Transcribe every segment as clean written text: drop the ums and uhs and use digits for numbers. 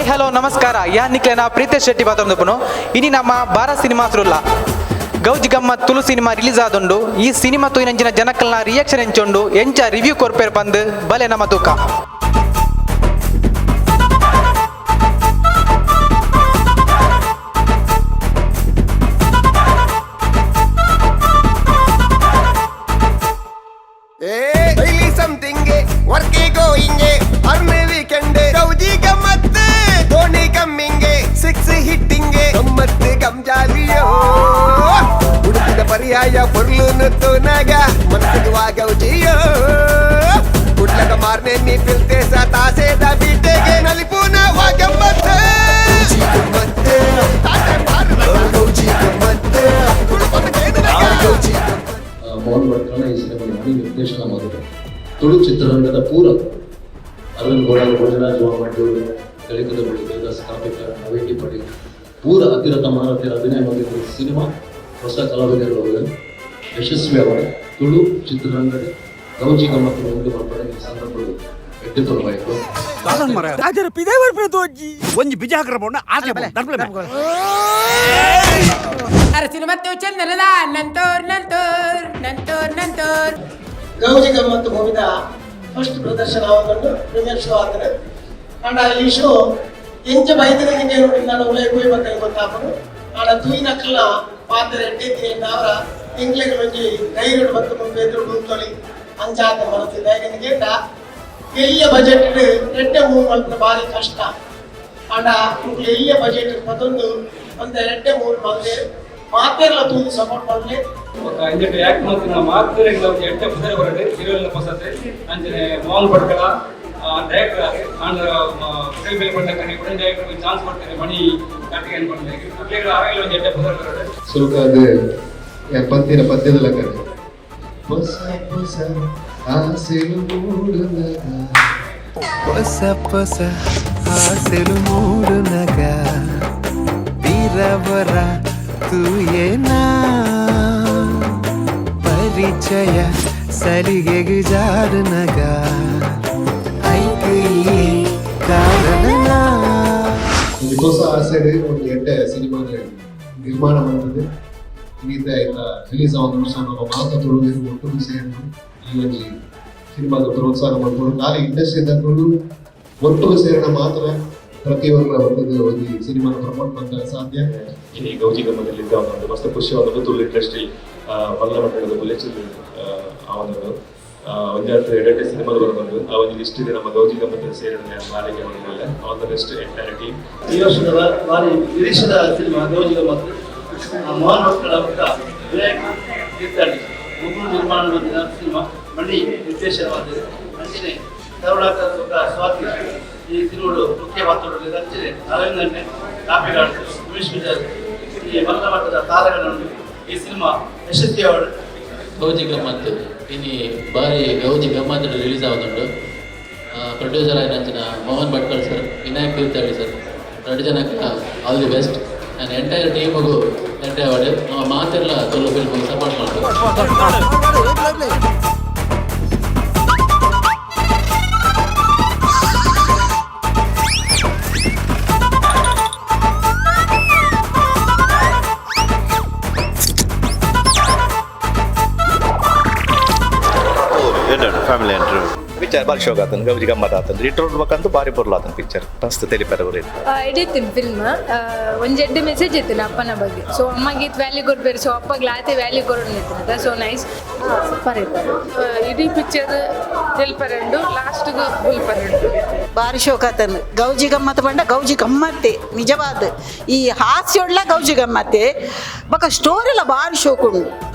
Hello ನಮಸ್ಕಾರ. ಯಾ ನಿಕ್ಲೆನ ಪ್ರೀತೇಶ್ ಶೆಟ್ಟಿ ಬಾತೊಂದುಪ್ಪುನು. ಇನಿ ನಮ್ಮ ಭಾರತ್ ಸಿನಿಮಾಸ್ರುಲ್ಲ ಗೌಜಿ ಗಮ್ಮತ್ ತುಳು ಸಿನಿಮಾ ರಿಲೀಸ್ ಆದುಂಡು. ಈ ಸಿನಿಮಾ ತೂಯಿನಂಚಿನ ಜನಕಲ್ನ ರಿಯಾಕ್ಷನ್ ಎಂಚುಂಡು, ಎಂಚ ರಿವ್ಯೂ ಕೊರ್ಪೇರ್ ಪಂದ್ ಬಲೆ ನಮ್ಮ ತೂಕ. Daily something work going earn weekend ಗೌಜಿ ಗಮ್ಮತ್ ಧೋನಿ ಕಮ್ಮಿಂಗ್ ಸಿಕ್ಸ್ ಹಿಟ್ಟಿಂಗ್ ಗಮ್ಮತ್ ಗಮ್ಜಾಲಿಯೋ ಹುಡುಕಿದ ಪರ್ಯಾಯ ಪೊರ್ಲುನು ತೂನಗ ಮನಸ್ಸಿಗೆ ವಾ ಗೌಜಿಯೋ ಕುಡ್ಲಗ ಮಾರ್ನೆ ನೀ ಪಿಲ್ತೆ ತಾಸೇದ ಬೀಟೆಗೆ ನಲಿಪೂನ ವಾ ಗಮ್ಮತ್ ಗಮ್ಮತ್ ಗೌಜಿ ಗಮ್ಮತ್ ಗೌಜಿ ಗಮ್ಮತ್. ಮೋಹನ್ ಭಟ್ಕಳ ಈ ಸಿನಿಮಾ ಮಾಡಿ ನಿರ್ದೇಶನ ಮಾಡಿದರು. ತುಳು ಚಿತ್ರರಂಗದ ಪೂರ ಅರವಿಂದ್ ಗೌಡ, ಭೋಜರಾಜ್ ವಾಮಂಜೂರು, ಕಲಿಕದ ಬಳಿ ದೇವದಾಸ್ ಕಾಪಿಕಾಡ್, ನವೀನ್ ಡಿ ಪಟೇಲ್, ಪೂರ ಅತಿರಥ ಮಹಾರಥಿಯರ ಅಭಿನಯ ಮಾಡಿದ ಸಿನಿಮಾ. ಹೊಸ ಕಲಾವಿದರು ಹೋದರು. ಯಶಸ್ವಿ ಅವರ ತುಳು ಚಿತ್ರರಂಗದ ಗೌಜಿ ಗಮ್ಮತ್ತನ್ನು ಉಂಟು ಮಾಡ್ತಾರೆ. ಈ ಸಂದರ್ಭದಲ್ಲಿ ಎಡ್ಡೆ ಪರವಾಯಿತು. ಒಂಜಿ ಬಿಜಾಕರ ಬೋಂಡ ಆಚೆ ದರ್ಪಲೆ. ಅರಸಿನ ಮತ್ತು ಚಂದನದ ನಂತೋರ್ ನಂತೋರ್ ನಂತೋರ್ ನಂತೋರ್. ಗೌಜಿ ಗಮ್ಮತ್ತು ಮೂವಿದ ಫಸ್ಟ್ ಪ್ರದರ್ಶನ ಆವೊಂದುಂಡು, ಪ್ರೀಮಿಯರ್ ಶೋ ಆತನೆ. ಆಂಡ ಈ ಶೋ ಎಂಚ ಬೈದಿನ ನಾನು ಉಲೈ ಪೋಯಿ ಬಕ್ಕಲಿ ಗೊತ್ತಾಪುಂಡು. ಆಂಡ ತೂಯಿನಕ್ಕಲ್ನ ಪಾತ್ರ ಎಡ್ಡೆ ಅವರ ಎಂಕ್ಲೆಗ್ ಒಂಜಿ ಧೈರ್ಯಡ್ ಬತ್ತು ಮುಂದೆ ಎದುರು ಉಂತೊಲಿ ಅಂಚಾತ ಮನಸ್ಸು. ದಾಯೆಗ್ ಕೇಂಡ, ಎಲ್ಯ ಬಜೆಟ್ ಎಡ್ಡೆ ಮೂವ್ ಮಲ್ಪುನ ಬಾರಿ ಕಷ್ಟ. ಆಂಡ ಮುಕ್ಲು ಎಲ್ಯ ಬಜೆಟ್ ಮತ್ತೊಂದು ಒಂದು ಎಡ್ಡೆ ಮೂವ್ ಮಲ್ದೇರ್. ಮಾತೆರ್ಲ ತೂದು ಸಪೋರ್ಟ್ ಮಲ್ಲೆ. ಬೊಕ್ಕ ಇಂದೆಟ್ ಆಕ್ಟ್ ಮಲ್ತಿನ ಮಾತೆರೆಗ್ಲ ಒಂಜಿ ಎಡ್ಡೆ ಪುದರ್ ಬರಡ್. ಹೀರೋಯಿನ್ ಪೊಸತ್ ಅಂಚನೆ ಮೋಹನ್ ಭಟ್ಕಳ ಡೈರೆಕ್ಟರ್ ಆದ್ ಆಂಡ ಕುಟಲ್ ಬೇಲೆ ಪಂಡ ಕೂಡ ಡೈರೆಕ್ಟರ್ ಚಾನ್ಸ್ ಕೊಡ್ತೇನೆ ಮಣಿ ಕಾರ್ತಿಕೇಯನ್ ಪಂಡ ಅಕ್ಲೆಗ್ಲ ಆರೆಗ್ಲ ಒಂಜಿ ಎಡ್ಡೆ ಪುದರ್ ಬರಡ್. ಸುರುಕಾದ ಪಂತಿನ ಪದ್ಯದ ಲೆಕ್ಕ ಹೊಸ ಹೊಸ ಆಸೆಲು ಮೂಡುನಗ, ಹೊಸ ಹೊಸ ಆಸೆಲು ಮೂಡುನಗ ಪಿರವರ ತೂಯೇನಾ ಪರಿಚಯ ಸಲಿಗೆಗ್ ಜಾರುನಗ ಐಕ್ ಈ ಕಾರಣನಾ. ಒಂದು ಹೊಸ ಆಸೆಡ್ ಒಂದು ಎಡ್ಡೆ ಸಿನಿಮಾ ನಿರ್ಮಾಣ ಮಾಡ್ತದೆ. ಇನ್ನಿದ್ದ ಆಯ್ತಾ ರಿಲೀಸ್ ಆವೊಂದು. ಸೊ ನಮ್ಮ ಮಾತ ತುಳುವೆರ್ ಒಟ್ಟುಗು ಸೇರ್ದು ಈ ಒಂಜಿ ಸಿನಿಮಾದ ಪ್ರೋತ್ಸಾಹ ಮಾಡ್ಕೊಂಡು ನಾಳೆ ಇಂಡಸ್ಟ್ರಿ ತಕೊಂಡು ಒಟ್ಟುಗು ಸೇರಿನ ಮಾತ್ರ ಪ್ರತಿಯೊಬ್ಬರ ಒಟ್ಟಿಗೆ ಒಂಜಿ ಸಿನಿಮಾನ ಪ್ರಮೋಟ್ ಮಾಡ್ತಾರೆ ಸಾಧ್ಯ. ಇನಿ ಗೌಜಿ ಗಮ್ಮತ್ತಲ್ಲಿ ಒಂದು ಮಸ್ತ್ ಖುಷಿ ಆವೊಂದುಂಡು. ತುಳು ಇಂಡಸ್ಟ್ರಿ ಮಲ್ಲ ಮಟ್ಟದ ಬುಲೆಚಿಲ್ ಆವೊಂದುಂಡು. ಒಂಜಾತ್ ಎಡ್ಡೆ ಸಿನಿಮಾ ಬರೊಂದುಂಡು. ಆ ಒಂಜಿ ಲಿಸ್ಟ್ ಇದೆ. ನಮ್ಮ ಗೌಜಿ ಗಮ್ಮತ್ ಸೇರಿದ ಮಾಲಿಕೆ ಬಂದಿಲ್ಲ. All the best entire team. ಈ ವರ್ಷದ ಭಾರಿ ನಿರೀಕ್ಷಿತ ಸಿನಿಮಾ ಗೌಜಿ ಗಮ್ಮತ್ತು. ಮೋಹನ್ ಭಟ್ಕಳ ಬೊಕ್ಕ ವಿನಾಯಕ್ ತೀರ್ಥಹಳ್ಳಿ ಮೊದಲು ನಿರ್ಮಾಣ ಮಾಡಿದ ಸಿನಿಮಾ, ಮಣಿ ನಿರ್ದೇಶನವಾಗಿದೆ. ಅಂಚನೆ ಕರುಣಾಕರ್ ಬೊಕ್ಕ ಸ್ವಾತಿ ಈ ಸಿನಿಮಾಡು ಮುಖ್ಯ ಪಾತ್ರದಲ್ಲಿ. ಅಂಚನೆ ಅರವಿಂದ್ ಅಣ್ಣೆ, ಕಾಪಿಕಾಡ್, ಉಮೇಶ್ ಪೂಜಾರಿ ಈ ಮಲ್ಲ ಮಟ್ಟದ ತಾರೆಗಳನ್ನು. ಈ ಸಿನಿಮಾ ಯಶಸ್ವಿ ಅವಾರ್ಡ್. ಗೌಜಿ ಗಮ್ಮತ್ತು ಇನಿ ಬಾರಿ ಗೌಜಿ ಗಮ್ಮತ್ ರಿಲೀಸ್ ಆವೊಂದುಂಡು. ಪ್ರೊಡ್ಯೂಸರ್ ಆಯಿನಂಚಿನ ಮೋಹನ್ ಭಟ್ಕಳ್ ಸರ್, ವಿನಾಯಕ್ ತೀರ್ಥಹಳ್ಳಿ ಸರ್, ರಡ್ಡ್ ಜನಕ್ಕೆ ಆಲ್ the best and entire ಟೀಮುಗು ಎಡ್ಡೆ ಆವಡ್. ನಮ್ಮ ಮಾತೆರ್ಲ ತುಳು ಫಿಲ್ಮ್ ಸಪೋರ್ಟ್ ಮಾಡ್ತಾರೆ. ಫ್ಯಾಮಿಲಿ ಎಂಟ್ರು ಪಿಕ್ಚರ್ ಬಾರಿ ಶೋಕ್ ಆತನ. ಗೌಜಿ ಗಮ್ಮತ್ ಆತನ. ರಿಟ್ರೋಡ್ ಬಕ್ಕಂತೂ ಬಾರಿ ಪೊರ್ಲು ಆತನ ಪಿಕ್ಚರ್. ಮಸ್ತ್ ತೆಲಿಪೆರೆ ಬರೀ. ಎಡಿತ್ತಿನ ಫಿಲ್ಮ್ ಒಂಜಿ ಎಡ್ಡೆ ಮೆಸೇಜ್ ಇತ್ತಿನ ಅಪ್ಪನ ಬಗ್ಗೆ. ಸೊ ಅಮ್ಮಗೆ ಇತ್ತು ವ್ಯಾಲ್ಯೂ ಕೊಡ್ಬೇರು. ಸೊ ಅಪ್ಪಗ್ಲ ಆತೆ ವ್ಯಾಲ್ಯೂ ಕೊಡೋಣ. ಸೊ ನೈಸ್, ಸೂಪರ್ ಇತ್ತು. ಇಡೀ ಪಿಕ್ಚರ್ ತೆಲ್ಪರೆಂಡು, ಲಾಸ್ಟ್ಗೆ ಬುಲ್ಪರೆಂಡು. ಬಾರಿ ಶೋಕಾತನ್. ಗೌಜಿ ಗಮ್ಮತ್ ಪಂಡ ಗೌಜಿ ಗಮ್ಮತ್ತೆ ನಿಜವಾದ. ಈ ಹಾಸ್ಯೊಳ್ಳ ಗೌಜಿ ಗಮ್ಮತ್ತೆ ಬೊಕ ಸ್ಟೋರಿ ಎಲ್ಲ ಬಾರಿ ಶೋಕ್ ಉಂಡು.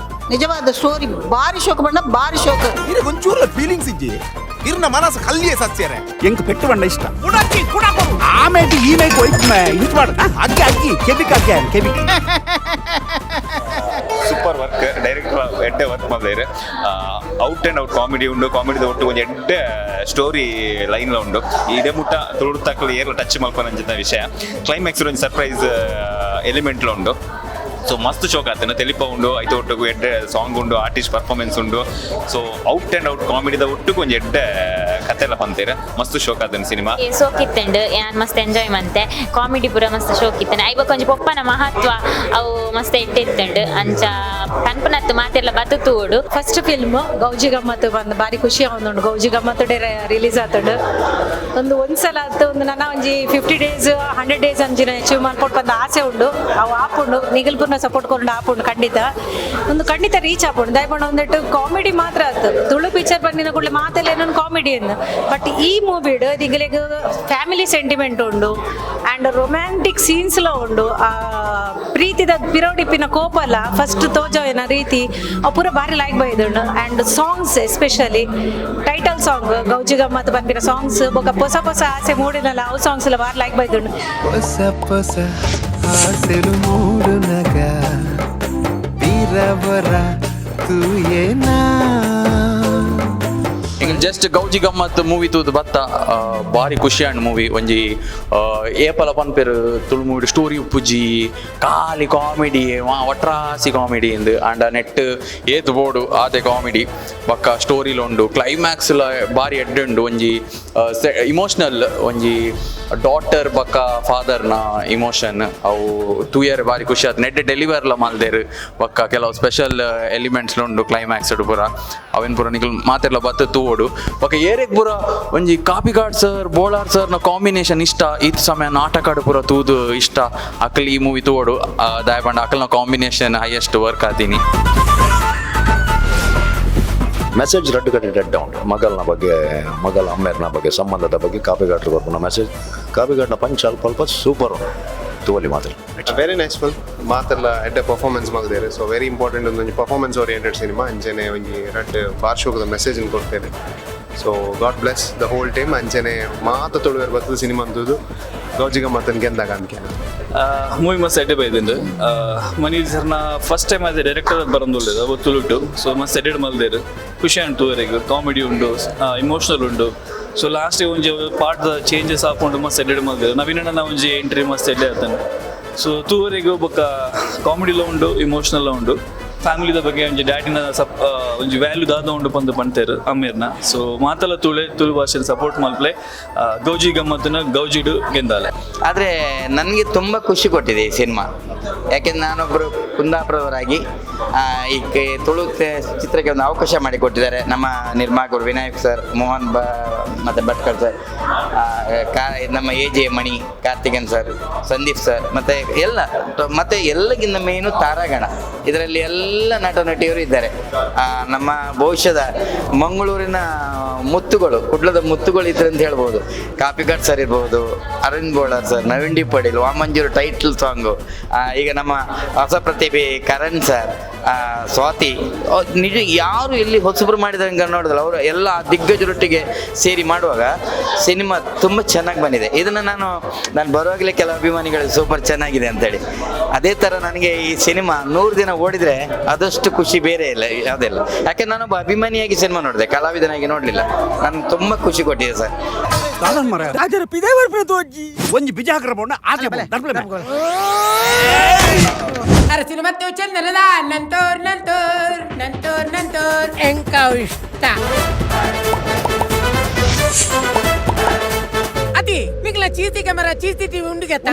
ನಿಜವಾದ ಸ್ಟೋರಿ ಬಾರಿ ಶೋಕ ಪಂಡ ಬಾರಿ ಶೋಕ. ಒಂಚೂರ್ಲ ಫೀಲಿಂಗ್ಸ್ ಇಜ್ಜಿ. ಇರ್ನ ಮನಸ್ಸು ಕಲ್ಲಿಯೇ ಸತ್ಯರೆ. ಎಂಕ್ ಪೆಟ್ಟು ಬಂಡ ಇಷ್ಟ ಕುಡಕ್ಕಿ ಕುಡಕು ಆಮೇಲೆ ಈ ಮೈಕ್ ಒಯ್ತು ಇದು ಮಾಡ ಅಕ್ಕಿ ಅಕ್ಕಿ ಕೆಬಿಕ್ ಅಕ್ಕಿ ಕೆಬಿಕ್. Super work. ಡೈರೆಕ್ಟರ್ ಎಡ್ಡೆ ವರ್ಕ್ ಮಾಡಿದ್ದಾರೆ. ಔಟ್ ಅಂಡ್ ಔಟ್ ಕಾಮಿಡಿ ಉಂಡು. ಕಾಮಿಡಿದ ಒಟ್ಟು ಒಂಜಿ ಎಡ್ಡೆ ಸ್ಟೋರಿ ಲೈನ್ ಉಂಡು. ಇಡೆ ಮುಟ್ಟ ತುಳು ತಕ್ಕಲು ಏರ್ಲ ಟಚ್ ಮಲ್ಪನಂಚಿನ ವಿಷಯ. ಕ್ಲೈಮ್ಯಾಕ್ಸ್ ಒಂಜಿ ಸರ್ಪ್ರೈಸ್ ಎಲಿಮೆಂಟ್ಲ ಉಂಡು. ಸೊ ಮಸ್ತ್ ಶೋಕ್ ಆತನ. ತೆಲಿಪ ಉಂಡು. ಐತ ಒಟ್ಟುಗು ಎಡ್ಡೆ ಸಾಂಗ್ ಉಂಡು, ಆರ್ಟಿಸ್ಟ್ ಪರ್ಫಾರ್ಮೆನ್ಸ್ ಉಂಡು. ಸೊ ಔಟ್ ಅಂಡ್ ಔಟ್ ಕಾಮಿಡಿದ ಒಟ್ಟುಗು ಒಂಜಿ ಎಡ್ಡೆ ಕತೆ ಎಲ್ಲ ಪಂತೇರು ಮಸ್ತ್ ಶೋಕ್ ಆತನ ಸಿನಿಮಾ. ಸೋಕಿತ್ತಂಡು ಯಾನ್ ಮಸ್ತ್ ಎಂಜಾಯ್ ಮಂತೆ, ಕಾಮಿಡಿ ಪೂರ ಮಸ್ತ್ ಶೋಕಿತ್ತಂಡು. ಐಬೊಕ ಒಂಜಿ ಪೊಪ್ಪನ ಮಹತ್ವ ಅವು ಮಸ್ತ್ ಎಡ್ಡೆ ಅಂಚ ಪನ್ಪುನತ್ತು ಮಾತೆಲ್ಲ ಬತ್ತು ತೂಡು. ಫಸ್ಟ್ ಫಿಲ್ಮ್ ಗೌಜಿ ಗಮ್ಮತ್ತು ಬಂದು ಬಾರಿ ಖುಷಿ ಆವೊಂದುಂಡು. ಗೌಜಿ ಗಮ್ಮತ್ತು ರಿಲೀಸ್ ಆತುಂಡು ಒಂದು ಒಂದ್ಸಲ ಆತು ಒಂದು ನನ್ನ ಒಂಜಿ 50 ಡೇಸ್ 100 ಡೇಸ್ ಅಂಚಿನ ಅಚೀವ್ ಮಲ್ಪೊಡು ಪಂದ್ ಆಸೆ ಉಂಡು. ಅವು ಆಪುಂಡು, ನಿಗಲ್ ಪೂರ್ಣ ಸಪೋರ್ಟ್ ಕೊಂಡು ಆಪುಂಡು ಖಂಡಿತ, ಒಂದು ಖಂಡಿತ ರೀಚ್ ಆಪುಂಡು. ದಯಪಂಡ ಒಂದಿಟ್ಟು ಕಾಮಿಡಿ ಮಾತ್ರ ಆತು, ತುಳು ಪಿಕ್ಚರ್ ಬಂದಿನ ಕೂಡಲೇ ಮಾತೆಲ್ಲ ಏನೊಂದು ಕಾಮಿಡಿ ಎಂದು. ಬಟ್ ಈ ಮೂವಿಡ್ ನಿಗಲಿಗೆ ಫ್ಯಾಮಿಲಿ ಸೆಂಟಿಮೆಂಟ್ ಉಂಡು ಆ್ಯಂಡ್ ರೊಮ್ಯಾಂಟಿಕ್ ಸೀನ್ಸ್ಲ ಉಂಡು. ಪ್ರೀತಿದ ಪಿರೋಡಿಪ್ಪಿನ ಕೋಪಲ್ಲ ಫಸ್ಟ್ ತೋಜೋಯಿನ ರೀತಿ ಅವು ಪೂರ ಬಾರಿ ಲೈಕ್ ಬೈದುಂಡು. And songs especially title song Gauji Gammat ಪನ್ಪಿನ ಸಾಂಗ್ಸ್ ಬೊಕ ಪೊಸ ಪೊಸ ಆಸೆ ಮೂಡಿನಲ್ಲ ಅವು ಸಾಂಗ್ಸ್ ಎಲ್ಲ ಬಾರಿ ಲೈಕ್ ಬೈದುಂಡು. ಹೊಸ ಹೊಸ ಆಸೆಲು ಮೂಡುನಗ ಬೀರವರ ತೂಯೇನಾ. ಜಸ್ಟ್ ಗೌಜಿ ಗಮ್ಮತ್ ಮೂವಿ ತೂದು ಬತ್ತ ಬಾರಿ ಖುಷಿ ಆಂಡ್ ಮೂವಿ. ಒಂಜಿ ಏಪಲ ಪನ್ಪೆರು ತುಳು ಮೂವಿ ಸ್ಟೋರಿ ಉಪ್ಪುಜಿ, ಖಾಲಿ ಕಾಮಿಡಿ ಒಟ್ರಾಸಿ ಕಾಮಿಡಿ ಇಂದು. ಆಂಡ ನೆಟ್ ಏತ್ ಬೋಡು ಆತೆ ಕಾಮಿಡಿ ಬೊಕ್ಕ ಸ್ಟೋರಿಲ ಉಂಡು, ಕ್ಲೈಮ್ಯಾಕ್ಸ್ ಲ ಬಾರಿ ಎಡ್ಡೆ ಉಂಡು. ಒಂಜಿ ಇಮೋಷನಲ್ ಒಂಜಿ ಡಾಟರ್ ಬೊಕ್ಕ ಫಾದರ್ನ ಇಮೋಷನ್ ಅವು ತೂಯರೆ ಬಾರಿ ಖುಷಿ ಆತು. ನೆಟ್ ಡೆಲಿವರ್ಲ ಮಲ್ದೇರು ಬೊಕ್ಕ ಕೆಲವು ಸ್ಪೆಷಲ್ ಎಲಿಮೆಂಟ್ಸ್ ಉಂಡು ಕ್ಲೈಮ್ಯಾಕ್ಸ್ ಪೂರ, ಅವೆನ್ ಪೂರ ನಿಕಲ್ ಮಾತೆರ್ಲ ಬತ್ತು ತೂವೊಡು. ಬೊಕ್ಕ ಏರೆಗ್ ಪೂರ ಒಂಜಿ ಕಾಪಿಕಾಡ್ ಸರ್ ಬೋಳಾರ್ ಸರ್ನ ಕಾಂಬಿನೇಷನ್ ಇಷ್ಟ, ಈತ್ ಸಮಯ ನಾಟಕಡ್ ಪೂರ ತೂದು ಇಷ್ಟ ಅಕಲ್ ಈ ಮೂವಿ ತೂವೊಡು. ದಾಯಪಂಡ ಅಕಲ್ನ combination highest work ಆತೀನಿ. ಮೆಸೇಜ್ ರಡ್ಡು ಕಡೆ ಡೆಡ್ ಉಂಟು. ಮಗಲ್ನ ಬಗ್ಗೆ, ಮಗಲ ಅಮ್ಮೇರ್ನ ಬಗ್ಗೆ, ಸಂಬಂಧದ ಬಗ್ಗೆ ಕಾಪಿಗಾಟ್ರು ಕೊರ್ಪುನ ಮೆಸೇಜ್. ಕಾಪಿಗಾಟ್ನ ಪಂಚ ಅಲ್ಪ ಅಲ್ಪ ಸೂಪರ್ ಉಂಟು ತೂವಲಿ ಮಾತ್ರ. Very nice film, ಮಾತೆಲ್ಲ ಎಡ್ಡೆ ಪರ್ಫಾರ್ಮೆನ್ಸ್ ಮಲ್ದೇರು. So very important ಒಂದೊಂಜಿ performance oriented cinema. ಅಂಚನೆ ಒಂಜಿ ರಡ್ಡ್ ಬಾರ್ಶೋಕದ ಮೆಸೇಜ್ ಕೊಡ್ತೇನೆ. So God bless the whole team. ಅಂಚನೆ ಮಾತ ತುಳುವೆರ್ ಬತ್ತದ ಸಿನಿಮಾ ಅಂತದ್ದು ಗೌಜಿ ಗಮ್ಮತ್ತನ್ ಗೆಂದಾಗ ಅಂದ್ಕೆ. ಮೂವಿ ಮಸ್ತ್ ಎಡ್ಡೆ ಬೈದುಂಡು. ಮನೀಶ್ ಸರ್ನ ಫಸ್ಟ್ ಟೈಮ್ ಅದೇ ಡೈರೆಕ್ಟರ್ ಬರಂದುಲ್ಲೆದ ತುಳುಟು. ಸೊ ಮಸ್ತ್ ಎಡಿಟ್ ಮಲ್ದೇರು, ಖುಷಿ ಉಂಟು ತೂವರೆಗ್. ಕಾಮಿಡಿ ಉಂಡು, ಇಮೋಷನಲ್ ಉಂಡು. ಸೊ ಲಾಸ್ಟ್ ಒಂಜಿ ಪಾರ್ಟ್ ಚೇಂಜಸ್ ಆಪುಂಡು, ಮಸ್ತ್ ಎಡಿಟ್ ಮಲ್ದೇರು. ನವೀನಣ್ಣ ಒಂಜಿ ಎಂಟ್ರಿ ಮಸ್ತ್ ಎಡ್ಡೆ ಆತನು. ಸೊ ತೂವರೆಗ್ ಬೊಕ್ಕ ಕಾಮಿಡಿಲ ಉಂಡು, ಇಮೋಷನಲ್ ಉಂಡು. ಫ್ಯಾಮಿಲಿದ ಬಗ್ಗೆ ಒಂಜಿ ಡ್ಯಾಡಿನ ಸಪ್ ಒಂಜಿ ವ್ಯಾಲ್ಯೂ ದಾದ ಉಂಡು ಪಂದ್ ಪಂತೇರು ಅಮ್ಮೇರ್ನ. ಸೊ ಮಾತಲ ತುಳೆ ತುಳು ಭಾಷೆ ಸಪೋರ್ಟ್ ಮಲ್ಪ್ಲೆ ಗೌಜಿ ಗಮ್ಮತ್ತನ ಗೌಜಿಡು ಗೆಂದಾಲೆ. ಆದರೆ ನನಗೆ ತುಂಬ ಖುಷಿ ಕೊಟ್ಟಿದೆ ಈ ಸಿನಿಮಾ. ಯಾಕೆಂದ್ರೆ ನಾನೊಬ್ಬರು ಕುಂದಾಪುರದವರಾಗಿ ಈ ತುಳು ಚಿತ್ರಕ್ಕೆ ಒಂದು ಅವಕಾಶ ಮಾಡಿಕೊಟ್ಟಿದ್ದಾರೆ ನಮ್ಮ ನಿರ್ಮಾಪಕರು ವಿನಾಯಕ್ ಸರ್, ಮೋಹನ್ ಮತ್ತು ಭಟ್ಕರ್ ಸರ್, ನಮ್ಮ A J Mani, Karthikan sir, Sandeep sir, ಮತ್ತು ಎಲ್ಲ ಮತ್ತು ಎಲ್ಲಕ್ಕಿಂತ ಮೇನು ತಾರಾಗಣ. ಇದರಲ್ಲಿ ಎಲ್ಲ ನಟ ನಟಿಯರು ಇದ್ದಾರೆ. ನಮ್ಮ ಭವಿಷ್ಯದ ಮಂಗಳೂರಿನ ಮುತ್ತುಗಳು, ಕುಡ್ಲದ ಮುತ್ತುಗಳು ಇದ್ರೆ ಅಂತ ಹೇಳ್ಬೋದು. ಕಾಪಿಕಾಡ್ ಸರ್ ಇರ್ಬೋದು, Arvind Bolar sir, Naveen D Padil, Vamanjoor title song, ಈಗ ನಮ್ಮ ಹೊಸ ಪ್ರತಿಭೆ ಕರಣ್ ಸರ್, ಸ್ವಾತಿ, ನಿಜ ಯಾರು ಇಲ್ಲಿ ಹೊಸಬ್ರು ಮಾಡಿದಂಗೆ ನೋಡಿದ್ರೆ ಅವರು ಎಲ್ಲ ದಿಗ್ಗಜರೊಟ್ಟಿಗೆ ಸೇರಿ ಮಾಡುವಾಗ ಸಿನಿಮಾ ತುಂಬ ಚೆನ್ನಾಗಿ ಬಂದಿದೆ. ಇದನ್ನು ನಾನು ನಾನು ಬರುವಾಗಲೇ ಕೆಲವು ಅಭಿಮಾನಿಗಳು ಸೂಪರ್ ಚೆನ್ನಾಗಿದೆ ಅಂತೇಳಿ. ಅದೇ ಥರ ನನಗೆ ಈ ಸಿನಿಮಾ 100 ದಿನ ಓಡಿದರೆ ಅದಷ್ಟು ಖುಷಿ ಬೇರೆ ಇಲ್ಲ ಯಾವುದಿಲ್ಲ. ಯಾಕೆ ನಾನೊಬ್ಬ ಅಭಿಮಾನಿಯಾಗಿ ಸಿನಿಮಾ ನೋಡಿದೆ, ಕಲಾವಿದನಾಗಿ ನೋಡಲಿಲ್ಲ. ನನಗೆ ತುಂಬ ಖುಷಿ ಕೊಟ್ಟಿದೆ ಸರ್. ಒಂಜಿ ಬಿಜಾಕರ ಬೋಂಡ ಆಚೆ ಸಿನಿಮಾ ಚಂದನದ ನಂತೋರ್ ನಂತೋರ್ ನಂತೋರ್ ನಂತೋರ್ ಎಂಕಾವ್ ಇಷ್ಟ ಅತಿ ಮಿಗ್ಲ ಚೀತಿ ಕ್ಯಾಮೆರಾ ಚೀತಿ ಟಿವಿ ಉಂಡು ಗೆತ್ತ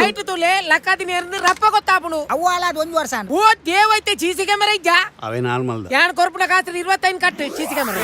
ಐಟು ತುಲೆ ಲಕ್ಕಾದಿ ನೇರ್ದು ರಪ್ಪ ಗೊತ್ತಾಪುಣು ಅವ್ವಾಲ ಅದು ಒಂದು ವರ್ಷ ಓ ದೇವೈತೆ ಚೀಸಿ ಕ್ಯಾಮೆರಾ ಇಜ್ಜಾ ಅವೇ ನಾರ್ಮಲ್ ಯಾನ್ ಕೊರ್ಪುನ ಕಾಸ್ತ್ರ 25 ಕಟ್ಟು ಚೀಸಿ ಕ್ಯಾಮೆರಾ.